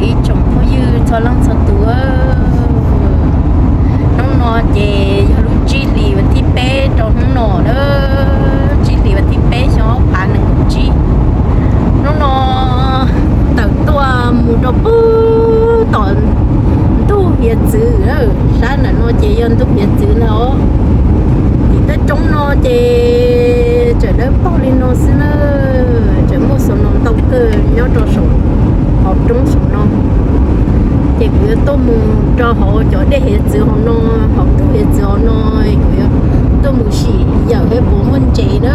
Ib tsoom phooj ywg txhua leej txhua tus, hnub no ces yog lub tsib hlis vas thib peb rau hnub no na, tsib hlis vas thib peb xyoo ob phav nees nkaum tsib. Hnub no tawm tuaj mus rau pem tom ntug hiav txwv, sab ntawm no ces yog ntug hiav txwv ntag os. Tim tej roob no ces tseem dawb paug li no xwb na, tseem muaj xov no ntau kawg nyob rau saum hauv roob saum no. Ces kuv yuav tuaj mus rau hauv cov dej hiav txwv hauv no, hauv ntug hiav txwv hauv no, kuv yuav tuaj mus sim yawm seb puas muaj ntses na.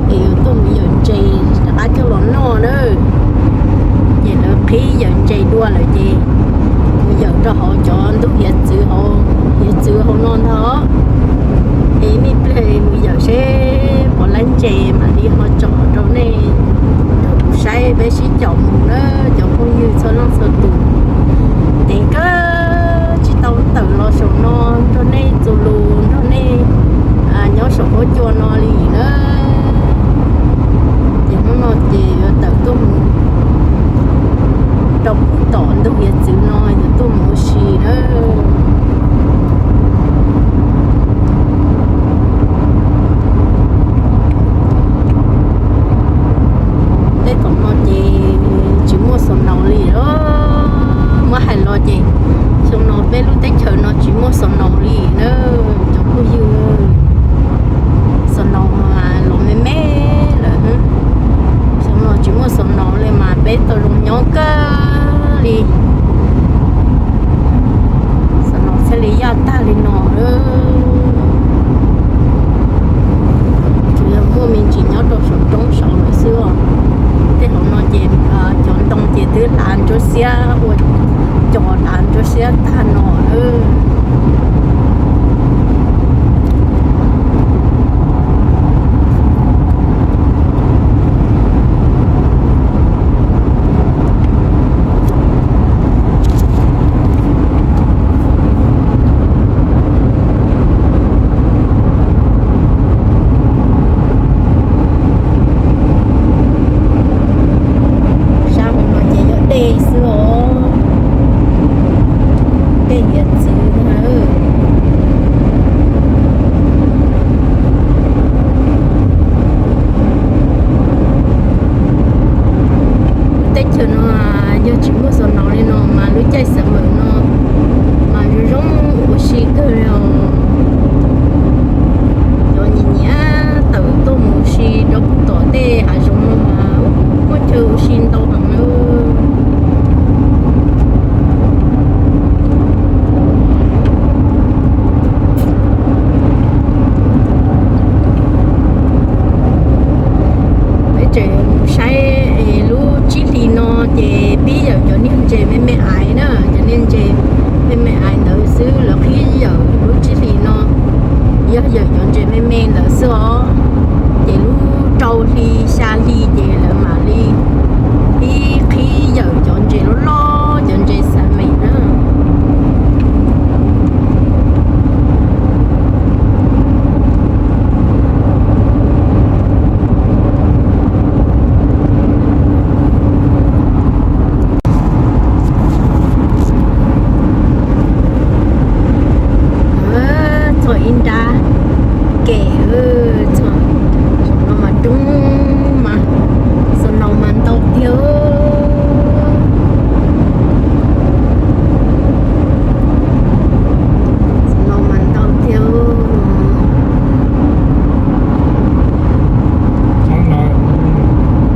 Es yuav tuaj mus yawm ntses rov qab coj los noj na. Ces lawv qhib yawm ntses dua lawm ces mus yawm rau hauv cov ntug hiav txwv hauv, hiav txwv hauv no ntag. Es me pliag mus yawm seb puas laib ntses mam li ho tsom rau nej, rau kuv saib peb sib caum mus na cov phooj ywg txhua leej txhua tus. Tev kawg tsis tau tawm los saum no nrog nej txuas lus nrog nej nyob saum huab cua no li na. Ces hnub no ces yuav tawm tuaj mus rau pem tom ntug hiav txwv no yuav tuaj mus ua si na. Tej thaum no ces tsis muaj snow li os. Muab hais los ces xyoo no peb lub teb chaws no tsis muaj snow li na cov phooj ywg. Snow los me me lawm. Xyoo no tsis muaj snow li mas peb tau zoo nyob kawg li. Snow thiaj li yaj tag li no. Tsuas yog muaj me ntsis nyob rau saum roob saud lawm xwb os. Tej hauv no ces cov ntoo ces twb hlav ntsuab xiab ua, cov hlav ntsuab xiab tag no lawm. Sab hauv no ces yog dej xwb os, dej hiav txwv na. Teb chaws no yog tsis muaj snow li no mas lub caij summer no mas zoo zoo ua si kawg li os. Cov nyiam nyiam tawm tuaj mus ua si rau pem tom tej hav zoov no mas muaj chaw ua si ntau heev li. Peb tseem mus saib lub tsib hlis no ces pib yawm cov niag ntses me me aiv na, cov niag ntses me me aiv ntawd xwb lawv qhib yawm lub tsib hlis no, yog yawm cov ntses me me ntawd xwb os. Ces lub rau hli xya hli ces lawv mam li pib qhib yawm cov ntses loj loj, cov ntses xa me na. Txog ib nrab kem, txog no mas roob mas, snow mas ntau tiag. Snow mas ntau tiag.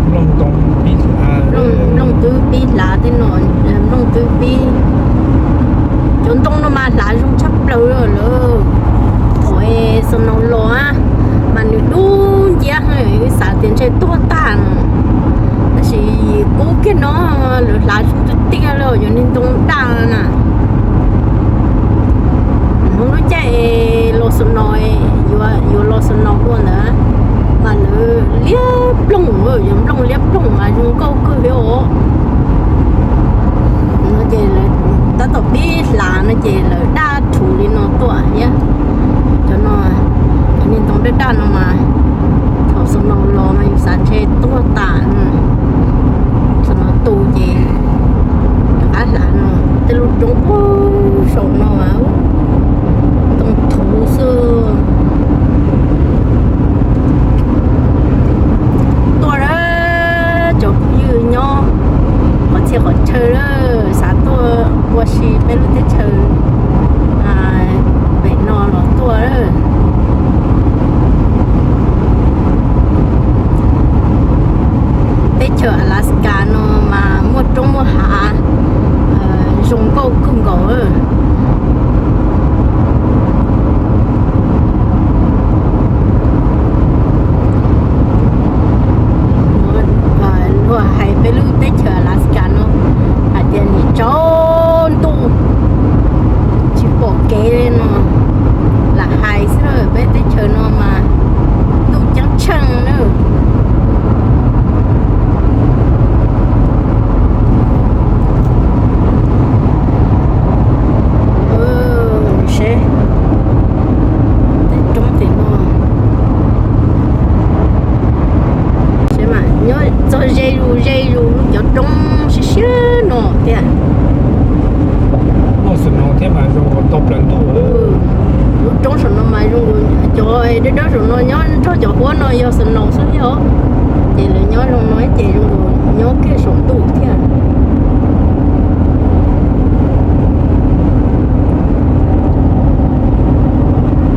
Nplooj twb pib hlav tej no, nplooj twb pib, cov ntoo no mas hlav zoo tshaj plaws lawm. Thaum snow los mas nws dub nciab, wb xav tias ntshe tuag tag no, tab sis Lawv hlav zoo tiag tiag li yog niag ntoo daj na. Hnub lub caij los snow, yuav los snow ua ntawd mas lawv liab ploog, yuav nplooj liab ploog mas zoo nkauj kawg li os. No ces lawv tab tom pib hlav no ces lawv daj rhuv li no tuaj thiab. Cov no, cov niag ntoo daj daj no mas thaum snow los mas yus xav ntshe tuag tas. Snow tu ces rov qab hlav no. Tej lub roob puag saum no mas ntoo thuv xwb. Tuaj lawm cov phooj ywg nyob qhov txhia qhov chaw lawm, xav tuaj ua si peb lub teb chaws pem no los tuaj lawm. Teb chaws Alaska no mas muaj roob muaj hav zoo nkauj kawg nkaus. Luag hais peb lub teb chaws Alaska no hais tias nim tsaus ntuj tsis pom kev li no, lam hais xwb, peb teb chaws no mas ntuj ceeb tsheej na. Seb tej roob tim no, seb mas nyob txog ze zus ze zus cov roob siab siab no tiag. Muaj snow thiab mas zoo tau plaws ntuj. Lub roob saum no mas zoo, cov dawb dawb saum no nyob nrog cov huab no yog snow xwb thiab os. Ces lawv nyob zoo no ces zoo nyob kiag saum ntuj thiab.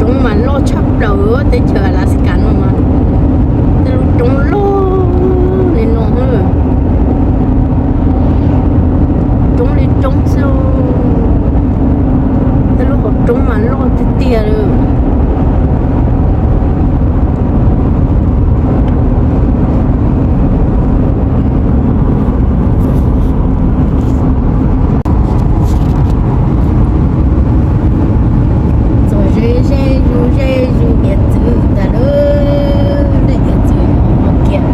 Roob mas loj tshaj plaws teb chaws Alaska no mas, tej lub roob loj li no, roob li roob xwb. Tej lub hauv roob mas loj tiag tiag li. Txog ze ze zus ze zus hiav txwv ntag lauj, nej hiav txwv no kiag.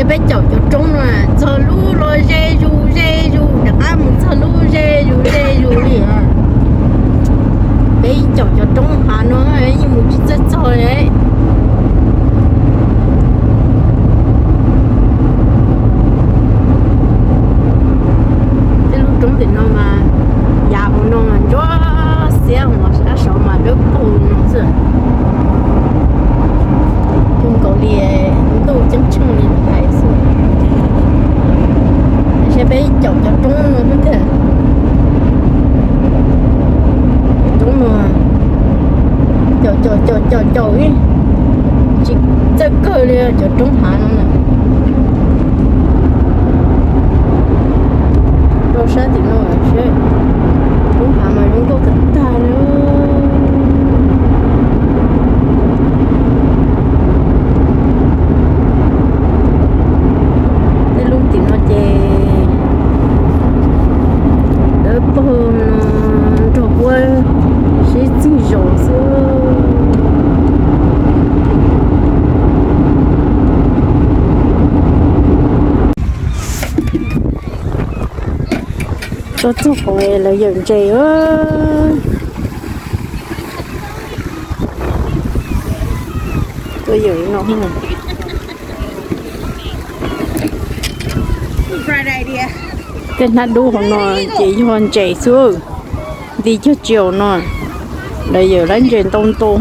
Peb caum cov roob no, txog lub los ze zus ze zus, rov qab mus txog lub ze zus ze zus li. Peb caum cov roob hav no yeej mus tsis txawj txog li. Tej lub roob tim no mas yav hauv no mas ntsuab xiab, hauv no sab saud mas dawb paug no xwb. Kawg nkaus li, ntuj ceeb tsheej li hais xwb. Saib peb caum cov roob no xwb tiag. Cov roob no caum caum caum caum caum ib, tsis txawj kawg li cov roob hav no na. Rau sab tim no seb, roob hav mas zoo nkauj tag tag li. Tej lub tim no ces dawb paug no, nrog huab sib txig zos xwb. Tuaj txog qhov lawv yawm ntses. Tuaj yawm no. Tej hnab dub hauv no ces yog ntses xwb. Nti cog tsiaum no, lawv yawm lab ntses ntau ntau.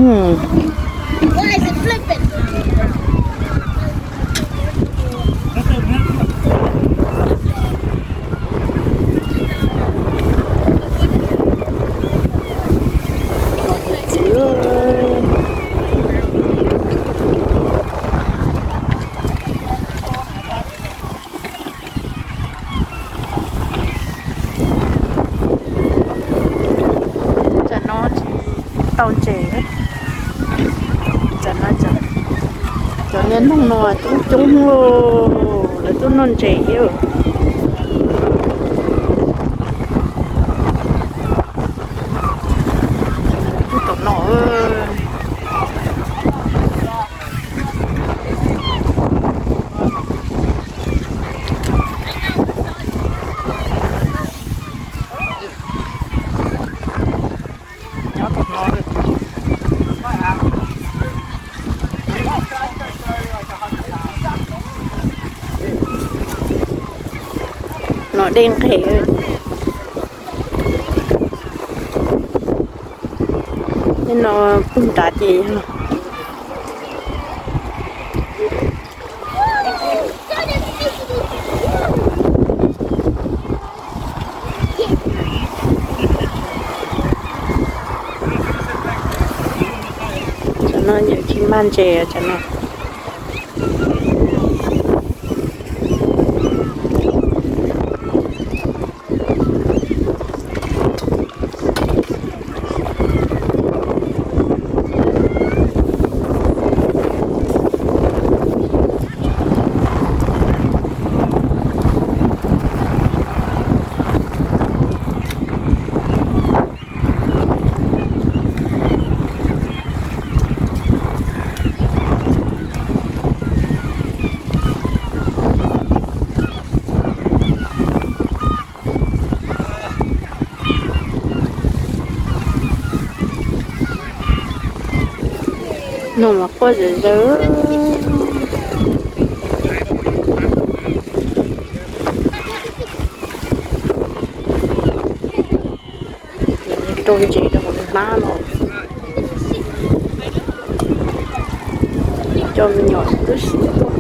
Tam no tsis tau ntses, tam no cov niag noog no coob coob, lawv tuaj noj ntses thiab. Tom no nyob tom no. No dej nqes. Tej no pug nrad ces yog. Cov no yawm tsis mag ntses cov no. No mas quaj zom zaws. Rau ntses rau hauv hnab no, coj me nyuam tub si tuaj.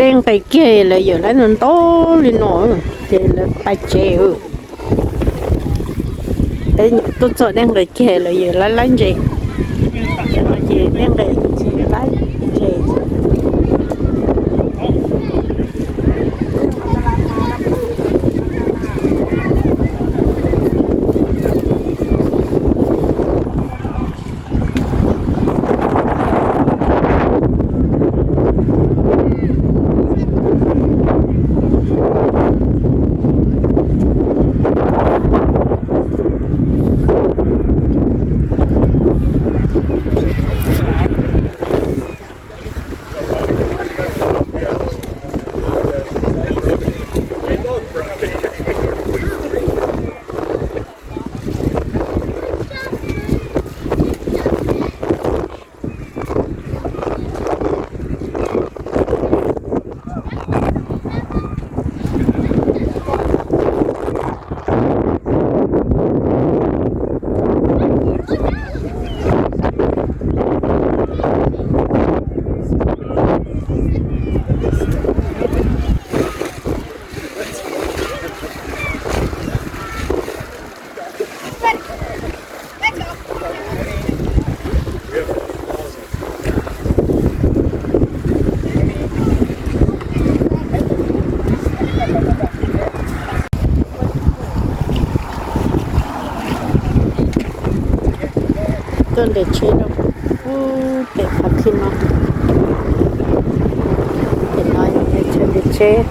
Dej nqes kiag lawv yawm laib ntau ntau li no, ces lawv pais tsev. Peb tuaj txog dej nqes kiag lawv yawm laib laib ntses. Cov no ces dej nqes tsis laib ntses. Txoj nres tsheb rau pem qhov thib no. Pem no yog nres tsheb, nres tsheb.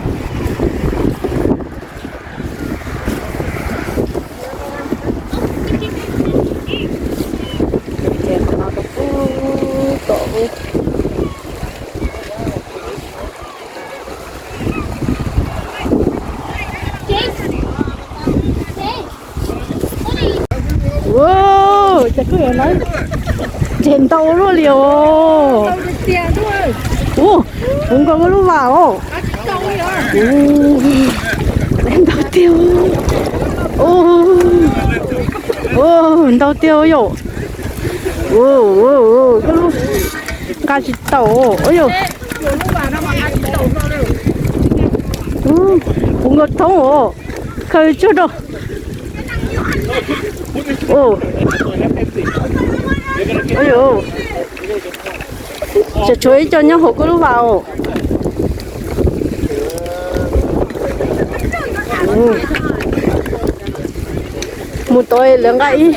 Nres qhov no rau pem tom ub. Ua, cas koj yuav lawv nres ntau luaj li os. Ua, puv nkaus koj lub vas os. Lawv ntau tiag. Ua, ntau tiag yom. Koj lub nqa tsis tau yom. Puv nkaus thoob os. Khaws tsuag rau. Tseem tshuav ib co nyob hauv koj lub vas os. Mus tod lawv nqa ib,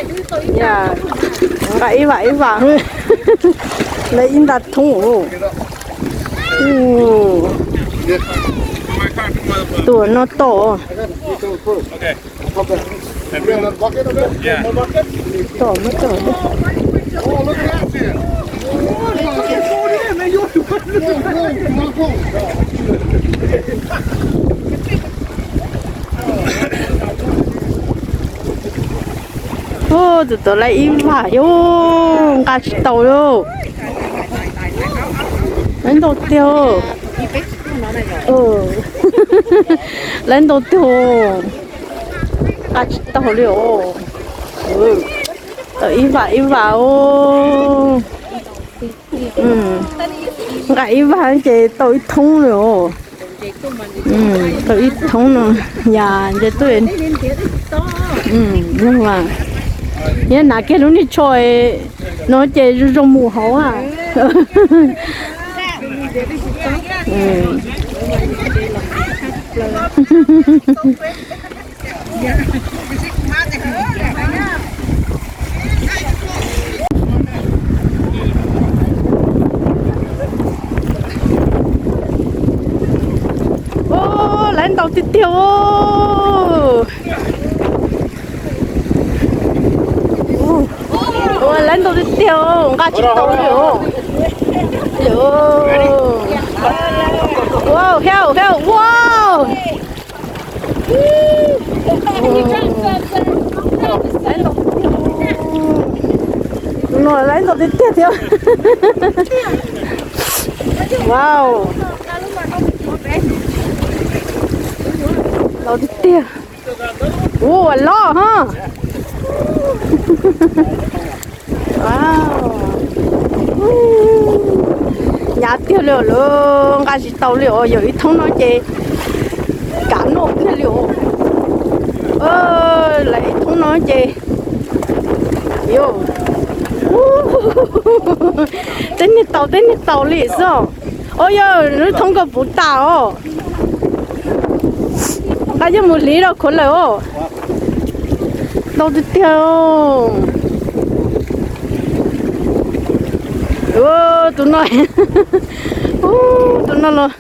nqa ib vas ib vas, lawv ib nta thoob. Tuam no tom. Tom no tom. Tus tod lawv ib vam yom, nqa tsis tau li. Lawv ntau tiag. Lawv ntau tiag, nqa tsis tau li os. Tau ib vam ib vam os. Nqa ib vam ces tau ib thoob li os. Tau ib thoob no, yam nce tuaj. Yog hnav kiag lub niag tsho no ces zoo zoo mus hauv a. Lawv ntau tiag tiag. Lawv ntau tiag tiag, nqa tsis tau li os. Wow, hell, hell, wow. No lawv ntau tiag tiag thiab. Wow. Ntau tiag tiag. Ua loj ha. Hnyav tiag li os, lawv nqa tsis tau li os. Yog ib thoob no ces kav noj kiag li os. Lawv ib thoob no ces, tej niag tau tej niag tau li xwb. Os, yog lub thoob ko puv tas os. Nqa coj mus hliv rau khuav lawm os. Ntau tiag tiag. Tus no, tus no los.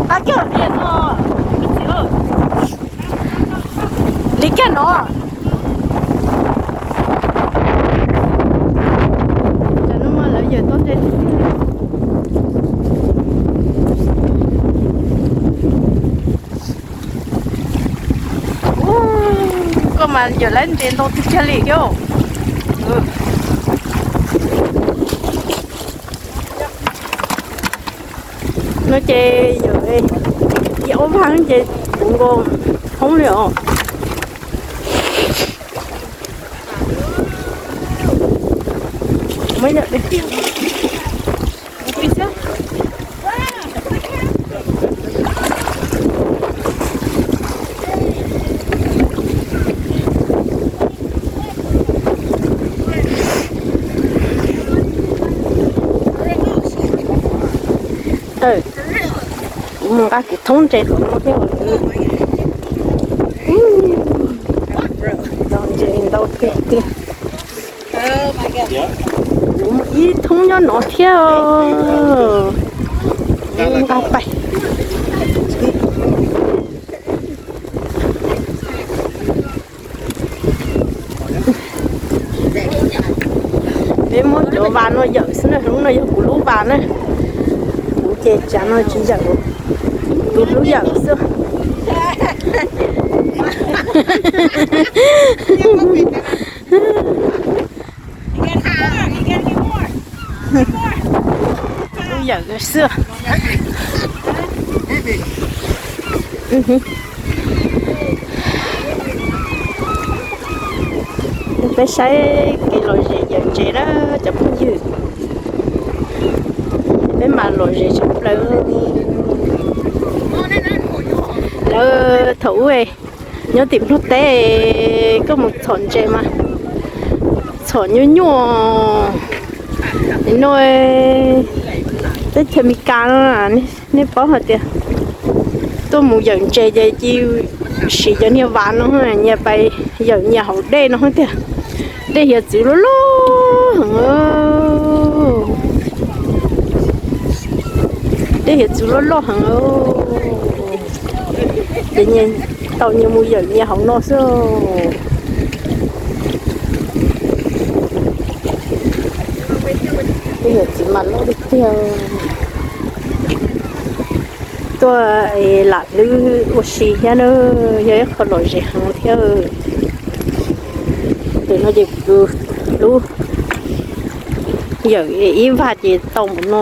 Qab kiag no, li kiag no. Cov no mas lawv yawm tau ntev tiag tiag li. Koj mas yawm lawv ntev ntau tiag tiag li thiab. No ces yawm ib ob vag ces puv nkaus thoob li os. Kuv mus nqa kuv thoob ntses tom no thiab. Ntau ntses ntau tiag tiag. Ib thoob nyob no thiab. Nqa pais. Peb muab cov vas no yawm xwb na, lub no yog kuv lub vas na. Kuv ces tsav no tsis yawm, kuv lub yawm xwb. Lub yawm xwb. Peb saib kev lom zem yawm ntses na cov phooj ywg. Peb mas lom zem tshaj plaws. Lawv thaum ub nyob tim Nplog teb, koj mus txhom ntses mas txhom nyuaj nyuaj. Nim no teb chaws Amelikas no nej paub hais tias tuaj mus yawm ntses ces cia siv cov niag vas no, nyias pais yawm nyias hauv dej no tiag. Dej hiav txwv loj loj heev. Dej hiav txwv loj loj heev. Ces nyias tau nyias mus yawm nyias hauv no xwb. Dej hiav txwv mas loj tiag tiag. Tuaj lam hlwb ua si thiab na, yog ib qho lom zem heev thiab. Ntawm no ces kuv hlub yawm ib vag ces tau npaum no.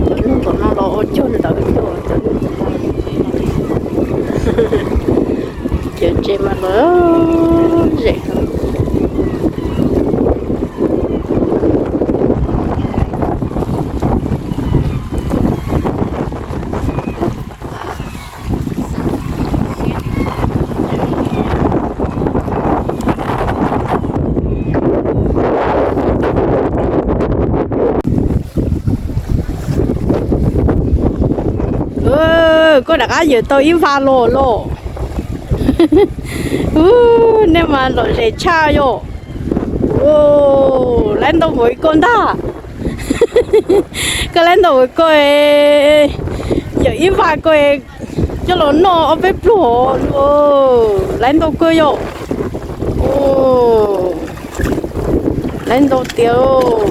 Cov neeg tom no los ua cog ntawd tuaj, cov ntses mas lom zem. Koj rov qab yawm tau ib vag los los. Nej mas lom zem tshaj yom. Laib ntau npaum li koj ntag. Koj laib ntau npaum li koj, yawm ib vag koj coj los noj ob peb pluag. Laib ntau kawg yom. Laib ntau tiag.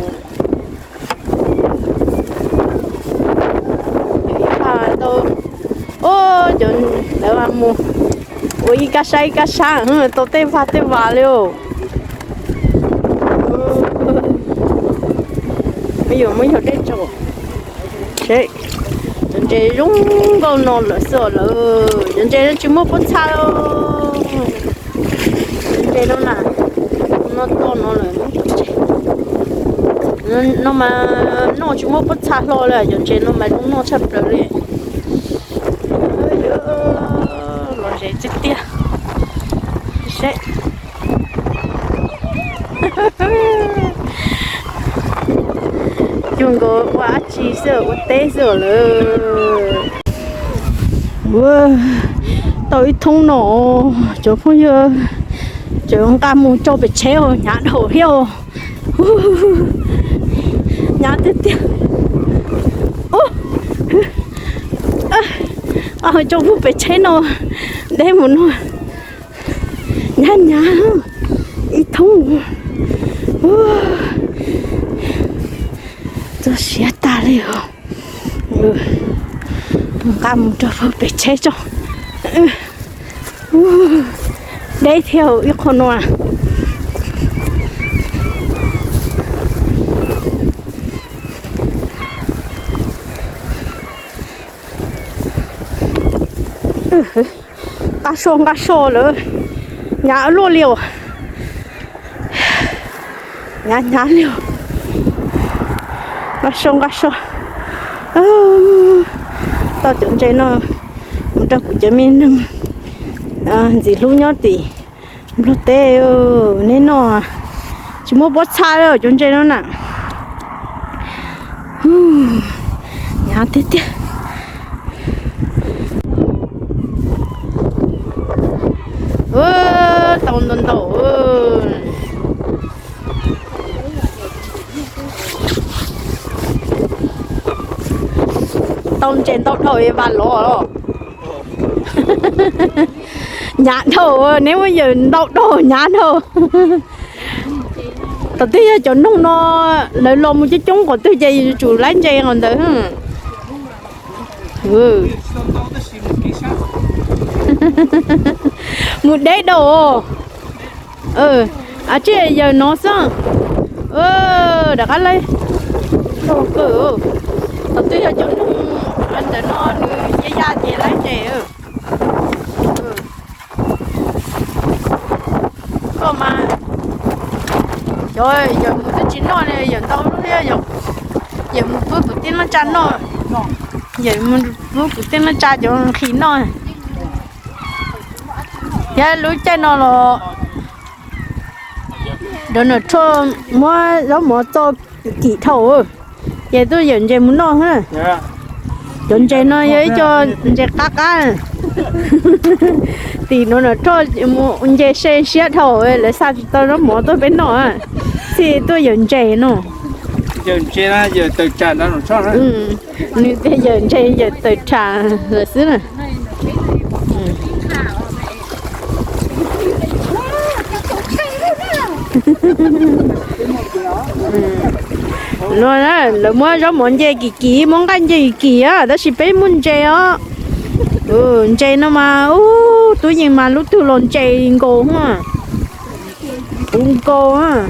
Ib vag tau, o, cov lawv mus ua ib kab sab ib kab sab tau tej vag tej vag li os. Yuav muab yog dej tso. Cov ntses zoo nkauj no lawm xwb os lawm, cov ntses no tsis muaj pob txha. Cov ntses no na, no to no lawm, no mas noj tsis muaj pob txha hlo li, cov ntses no mas zoo noj tshaj plaws li. Lom zem tiag tiag. Seb, cuag nkaus ua dab tsi xwb, ua teb xwb lawm. Tau ib thoob no, cov phooj ywg, cov nqa mus rau pem tsheb os, hnyav dhau thiab os. Hnyav tiag tiag. Rau pem tsheb no, deb mus no, hnyav hnyav ib thoob. Txog siav tag li os. Nqa mus rau pem tsheb tso. Deb thiab ib qho no. Nqa so nqa so lawm, hnyav luaj li os. Hnyav hnyav li os. Nqa so nqa so. Tau cov ntses no mus rau kuv cov me neeg ntxim hlub nyob tim Nplog teb, neb noj. Tsis muaj pob txha cov ntses no na. Hnyav tiag tiag. Tau ntau ntau. Tau ntses ntau dhau es vas los. Hnyav dhau, neb muab yawm ntau dhau hnyav dhau. Thaum twg yog cov noog no lawv los mus coob coob qhov twg ces yuav tsum laib ntses qhov ntawd. Mus deb dhau. Tsis yawm no xwb. Rov qab laib. Thaum twg yog cov noog ntawm no nws ya ya ces laib ntses. Koj mas, cov yawm mus twb tsis noj li, yawm ntau lub thiab yom. Yawm mus pub kuv tij Naj Tsa noj. Yawm mus pub kuv tij Naj Tsa cov nqhis noj. Thiab lub caij no los Donald Trump muab zaub mov txo kim dhau, ces tuaj yawm ntses mus noj na. Cov ntses no yog ib co ntses qab qab. Tim Donald Trump mus nce se siab dhau, lawv xa tsis tau zaub mov tuaj peb noj, txij tuaj yawm ntses no. Nws tias yawm ntses yawm tawm tsam lawm xwb na. No na, lawv muab zaub mov nce kim kim, muab nqaij nce kim kim, tab sis peb muaj ntses os. Ntses no mas, ub, tub yees mas lub twg los ntses nkaus, puv nkaus.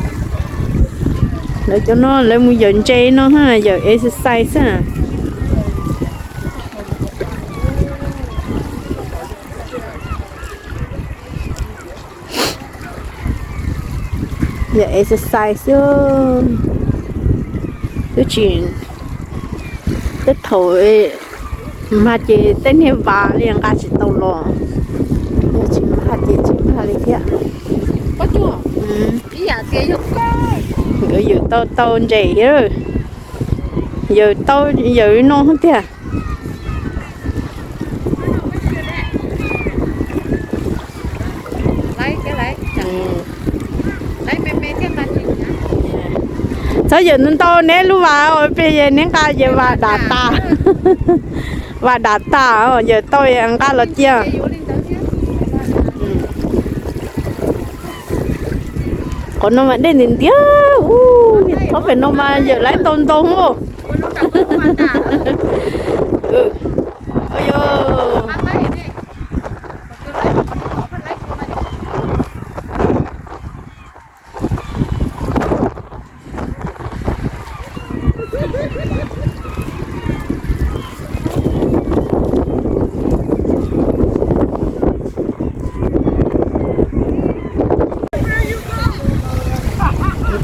Lawv cov no lawv mus yawm ntses no, yawm exercise xwb. Yawm exercise xwb. Twb tsis, tej thaum mag ces tej niag vas li nqa tsis tau los, yog tsis mag ces tsis mag li thiab. Nkawd yawm tau tau ntses, yawm tau, yawm no tiag. Txhob yawm ntau ntau, neb lub vas pes neb nqa ces vas dam tas. Vas dam tas, yawm tau nqa los cia. Qhov no mas dej ntiag ntiag, ub, thaum pem no mas yawm laib ntau ntau os.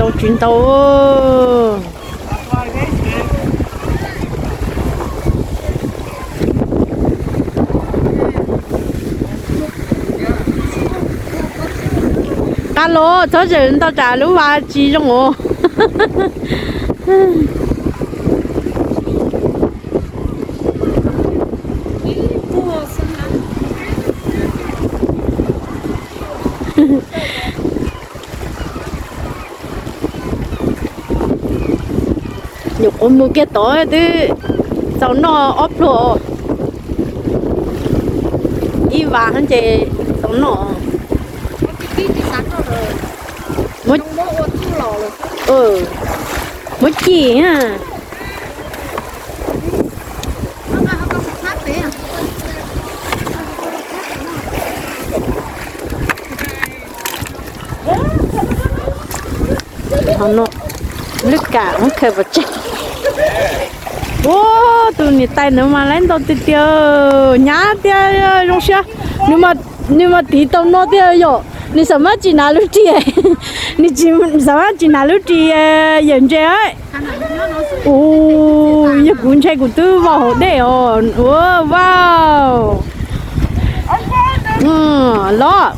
Ntau tsis ntau. Qab los txhob zawm ntau tsam lub vas tsis zoo os. Nyuam qhuav mus kiag tod twb txaus noj ob pluag. Ib vas ces txaus noj. Muab ci. Lub kam muab khaws pov tseg. Ua, tus niam tais ntawd mas laib ntau tiag tiag, hnyav tiag zoo siab. Nws mas tiv tau no tiag yom, nws xam mab tsis hnav lub ris, nws xam mab tsis hnav lub ris yawm ntses. Ua, yog kuv ntshai kuv twb vau hauv dej os. Ua, vau. Los.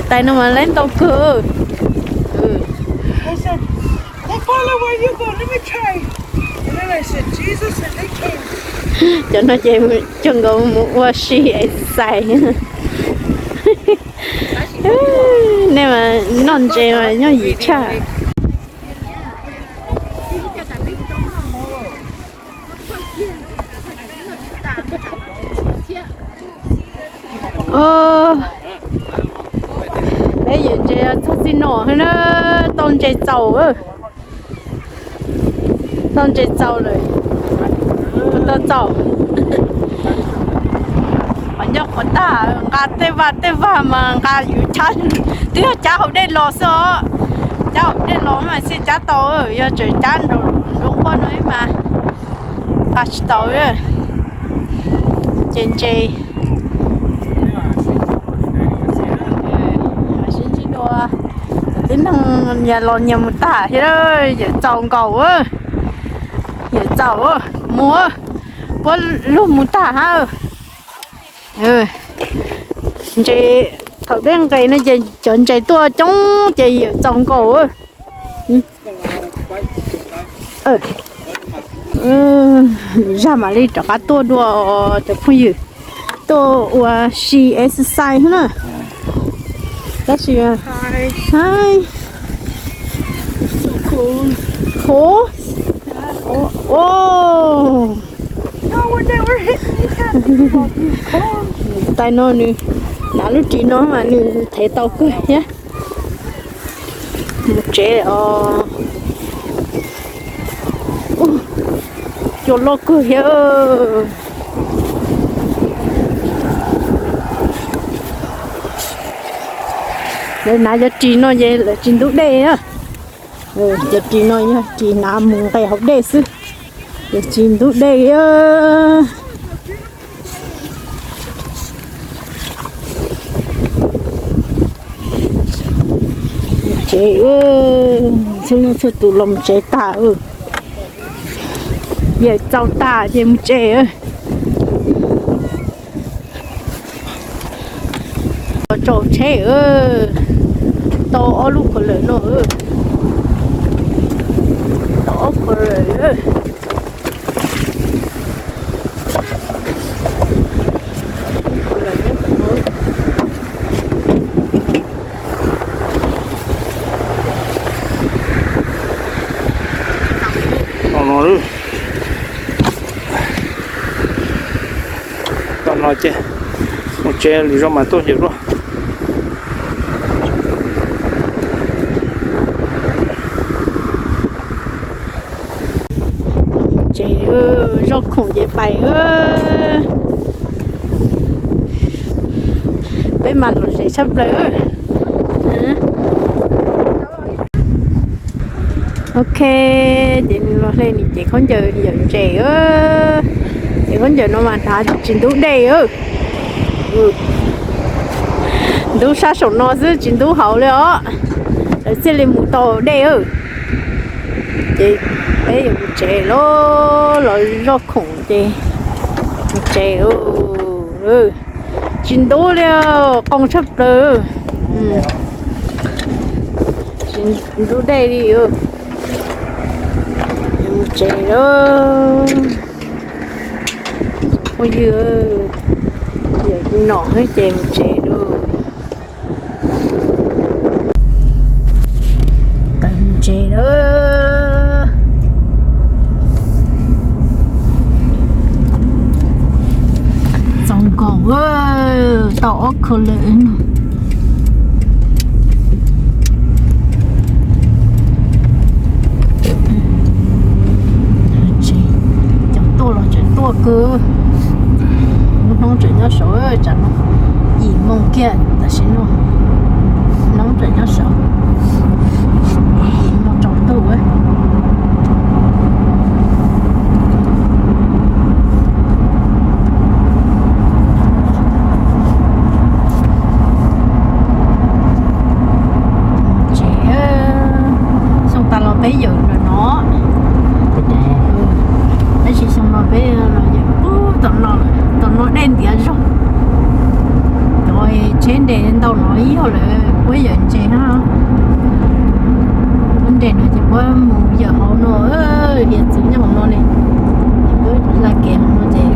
Tais no mas lawv ntau kawg. Cov no ces cov nkaus mus ua si exercise. Nej mas noj ntses mas nyob yim tshaj. Peb yim ntses txog txij no na, tau ntses txaus, tau ntses txaus lawm, tau txaus. Qhov nyob qhov tag nqa tej vaj tej vag mas nqa yus cab, twb yog cab hauv dej los xwb os. Cab hauv dej los mas thiaj cab tau, yog tseem cab nraum nqua no mas nqa tsis tau. Ces ntses sib ntsib dua, tib neeg nyias los nyias mus tag thiab, yawm txaus nkaus, yawm txaus, mus, puab luag mus tag hab. Ntses, thaum peb nqes no ces cov ntses tuaj coob ces yawm txaus nkaus. Zag mam li rov qab tuaj dua cov phooj ywg, tuaj ua si exercise na. Tab sis, hi, cool, tais no nws hnav lub ris no mas nws thev tau kawg thiab. Mus tsev os. Cua loj kawg thiab. Lawv hnav cov ris no ces lawv tsis ntub dej na. Cov ris no yog ris hnav mus nqes hauv dej xwb, ces tsis ntub dej. Tsev, txhua leej txhua tus los tsev tag, yawm txaus tag ces mus tsev. Tsaus tsheb, tau ob lub khaus lawm no, tau ob khaus lawm. Tom no ces mus tsev, lwm zaus mas tuaj yawm luaj. Ces zoj khoom ces pais. Peb mas lom zem tshaj plaws. Ok, ces nws los hle nws cev khaub ncaws yawm ntses. Ces khaub ncaws no mas hnav tsis ntub dej. Ntub sab saum no xwb tsis ntub hauv li os. Lawv thiaj li mus tau dej. Ces peb yuav mus tsev los, los zoj khoom ces mus tsev. Tsis ntub li, qoo tshaj plaws. Tsis ntub dej li. Mus tsev lawm. Phooj ywg, yawm nom ces mus tsev lawm. Tawm mus tsev lawm. Txaus nkaus, tau ob khaus lawm no. Cov tuaj los tseem tuaj kawg. Lub hnub tseem nyob saud, tsam no yim moo kiag tam sim no. Hnub tseem nyob saud, yim moo tsaus ntuj. Tsev, xyoo tas los peb yawm lawm no. Tab sis xyoo no peb los yawm tom no, tom no dej ntiav zog. Cov Ntau no ib yog lawv puab yawm ntses na. Puab nres no ces puab mus yawm hauv no, hiav txwv nyob hauv no ne. Ces puab la kev hauv no ces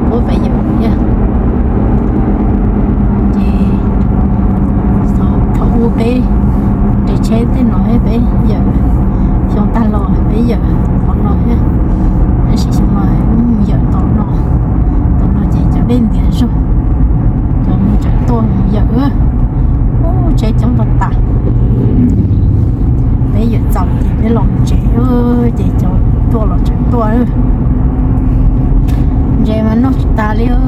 puab pem yawm thiab. Ces thaum ub peb nres tsheb tej no peb yawm, xyoo tag los peb yawm qhov no thiab. Tab sis xyoo no mus yawm tom no, tom no ces cov dej ntiav zog, cov mus tseem tuaj mus yawm. Ub, tsheb coob tag tas. Peb yawm txaus ces peb los tsev, ces cov tuaj los tseem tuaj. Ntses mas noj tsis tas li. Ua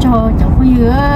tsaug cov phooj ywg.